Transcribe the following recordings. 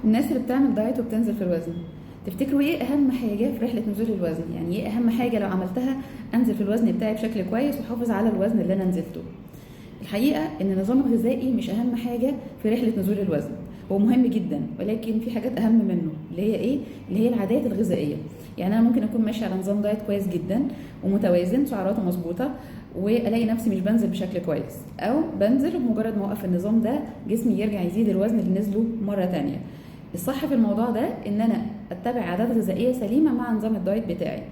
الناس اللي بتعمل دايت وبتنزل في الوزن، تفتكروا ايه اهم حاجة في رحله نزول الوزن؟ يعني ايه اهم حاجة لو عملتها انزل في الوزن بتاعي بشكل كويس واحافظ على الوزن اللي انا نزلته؟ الحقيقة ان النظام الغذائي مش اهم حاجة في رحله نزول الوزن، هو مهم جدا، ولكن في حاجات اهم منه اللي هي ايه؟ اللي هي العادات الغذائية. يعني انا ممكن اكون ماشية على نظام دايت كويس جدا ومتوازن، سعراته مظبوطة، والاقي نفسي مش بنزل بشكل كويس، او بنزل وبمجرد ما اوقف النظام ده جسمي يرجع يزيد الوزن اللي نزله مرة تانية. الصح في الموضوع ده ان انا اتبع عادات غذائية سليمة مع نظام الدايت بتاعي،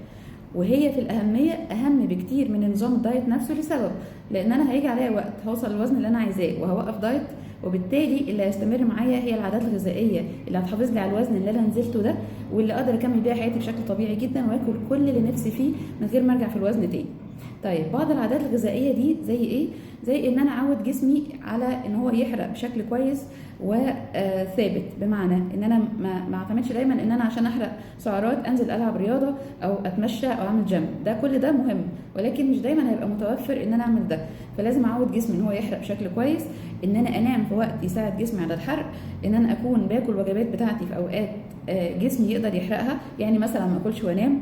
وهي في الاهمية اهم بكتير من نظام الدايت نفسه، لسبب لان انا هيجي عليا وقت هوصل للوزن اللي انا عايزاه وهوقف دايت، وبالتالي اللي هيستمر معايا هي العادات الغذائية اللي هتحافظ لي على الوزن اللي انا نزلته ده، واللي اقدر اكمل بيها حياتي بشكل طبيعي جدا واكل كل اللي نفسي فيه من غير ما ارجع في الوزن تاني. طيب بعض العادات الغذائية دي زي ايه؟ زي ان انا اعود جسمي على ان هو يحرق بشكل كويس وثابت، بمعنى ان انا ما اعتمدش دايما ان انا عشان احرق سعرات انزل العب رياضة او اتمشى او اعمل جيم، ده كل ده مهم، ولكن مش دايما هيبقى متوفر ان انا اعمل ده. فلازم اعود جسمي ان هو يحرق بشكل كويس، ان انا انام في وقت يساعد جسمي على الحرق، ان انا اكون باكل وجبات بتاعتي في اوقات جسمي يقدر يحرقها. يعني مثلا ما اكلش وانام،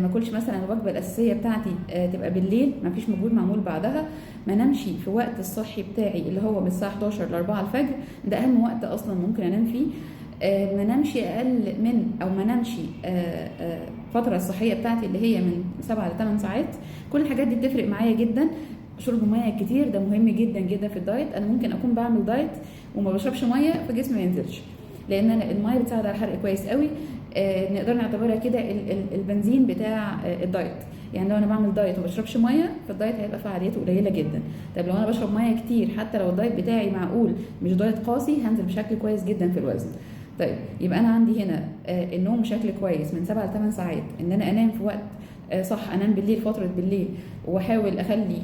ما اكلش مثلا الوجبة الاساسية بتاعتي تبقى بالليل، ما فيش مجهود معمول بعدها، ما نمشي في وقت الصحي بتاعي اللي هو من الساعة 11 ل 4 الفجر، ده اهم وقت اصلا ممكن انام فيه. ما نمشي اقل من او ما نمشي الفترة الصحية بتاعتي اللي هي من 7 ل 8 ساعات. كل الحاجات دي بتفرق معايا جدا. شرب مية كتير ده مهم جدا جدا في الدايت. انا ممكن اكون بعمل دايت وما بشربش مية فجسمي ما ينزلش، لان انا المية بتساعد على الحرق كويس قوي. نقدر نعتبرها كده البنزين بتاع الدايت. يعني لو انا بعمل دايت وما بشربش مية فالدايت هيبقى فعاليته قليله جدا. طب لو انا بشرب مية كتير حتى لو الدايت بتاعي معقول مش دايت قاسي هنزل بشكل كويس جدا في الوزن. طيب يبقى انا عندي هنا النوم بشكل كويس من 7 ل 8 ساعات، ان انا انام في وقت صح، انام بالليل فترة بالليل، واحاول اخلي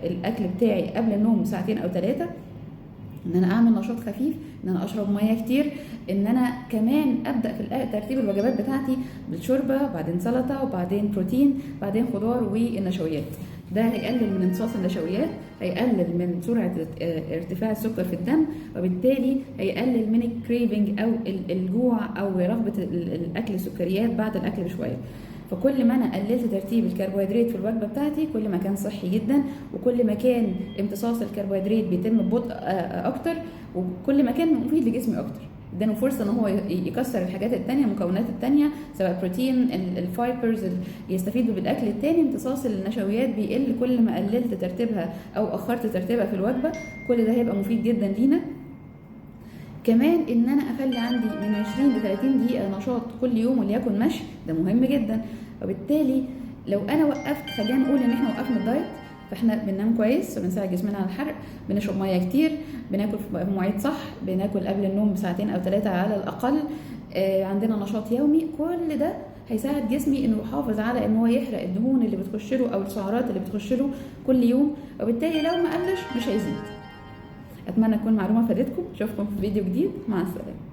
الاكل بتاعي قبل النوم ساعتين او 3، ان انا اعمل نشاط خفيف، ان انا اشرب مية كتير، ان انا كمان ابدا في ترتيب الوجبات بتاعتي بالشوربه، وبعدين سلطة، وبعدين بروتين، بعدين خضار والنشويات. ده هيقلل من امتصاص النشويات، هيقلل من سرعة ارتفاع السكر في الدم، وبالتالي هيقلل من ال craving او الجوع او رغبة الاكل السكريات بعد الاكل بشوية. فكل ما انا قللت ترتيب الكربوهيدرات في الوجبة بتاعتي كل ما كان صحي جدا، وكل ما كان امتصاص الكربوهيدرات بيتم ببطء اكتر، وكل ما كان مفيد لجسمي اكتر. ادانة فرصة ان هو يكسر الحاجات التانية، المكونات التانية سواء بروتين، ال fibers، يستفيدوا بالاكل التاني. امتصاص النشويات بيقل كل ما قللت ترتيبها او اخرت ترتيبها في الوجبة، كل ده هيبقى مفيد جدا لينا. كمان ان انا اخلي عندي من 20 ل 30 دقيقة نشاط كل يوم وليكن مشي، ده مهم جدا. وبالتالي لو انا وقفت، خلينا نقول ان احنا وقفنا الدايت، فاحنا بننام كويس وبنساعد جسمنا على الحرق، بنشرب مية كتير، بناكل في مواعيد صح، بناكل قبل النوم بساعتين او 3 على الاقل، عندنا نشاط يومي، كل ده هيساعد جسمي انه يحافظ على ان هو يحرق الدهون اللي بتخش له او السعرات اللي بتخش له كل يوم، وبالتالي لو ما قلش مش هيزيد. اتمنى تكون معلومة فادتكم. اشوفكم في فيديو جديد، مع السلامة.